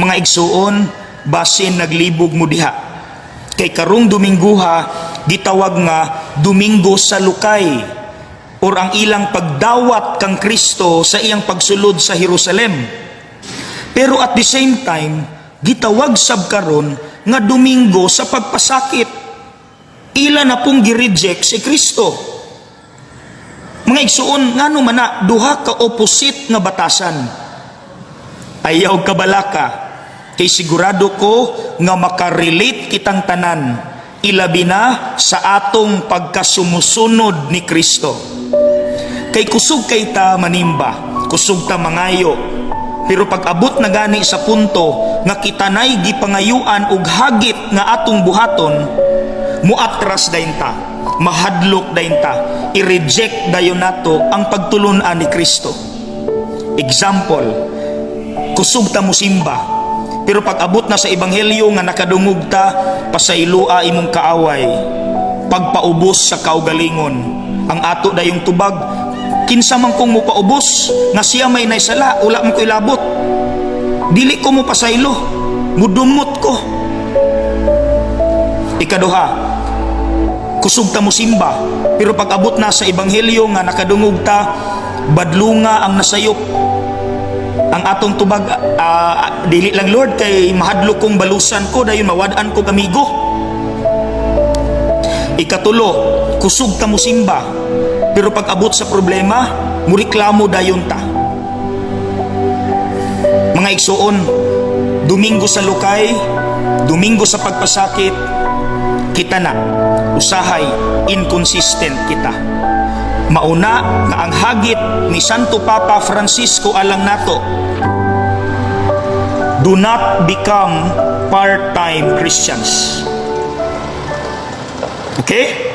Mga igsuon, basin naglibog mo diha. Kay karong Domingguha, gitawag nga Domingo sa Lukay or ang ilang pagdawat kang Kristo sa iyang pagsulod sa Jerusalem. Pero at the same time, gitawag sab karon nga Domingo sa pagpasakit. Ila na pong gi-reject si Kristo. Mga igsuon, ngano man na duha ka opposite nga batasan? Ayaw kabalaka kay sigurado ko nga makarelate kitang tanan, ilabi na sa atong pagkasumusunod ni Kristo. Kay kusog kay ta manimba, kusog ta mangayo, pero pag abot na gani sa punto nga kita nay gipangayuan og hagit nga atong buhaton, muatras dayon ta, mahadlok dayon ta, i-reject dayon nato ang pagtulun-an ni Kristo. Example, kusog ta musimba, pero pag abot na sa ebanghelyo nga nakadungog ta, "Pasayloa imong kaaway, pagpaubos sa kaugalingon," ang ato dayong tubag, "Kinsa man kong mupaubos nga siya may naysala, wala man ko ilabot. Dili ko mo pasaylo, mudumot ko." Ikaduha, kusog ta mosimba, pero pag abot na sa ebanghelyo nga nakadungog ta, "Badlunga ang nasayop," ang atong tubag, "Dili lang, Lord, kay mahadlok kong balusan ko, dayon mawad-an kog amigo." Ikatulo, kusog ta mosimba, pero pag abot sa problema, mureklamo dayon ta. Mga igsuon, Domingo sa Lukay, Domingo sa pagpasakit, kita na, usahay, inconsistent kita. Mauna nga ang hagit ni Santo Papa Francisco alang nato: do not become part-time Christians. Okay?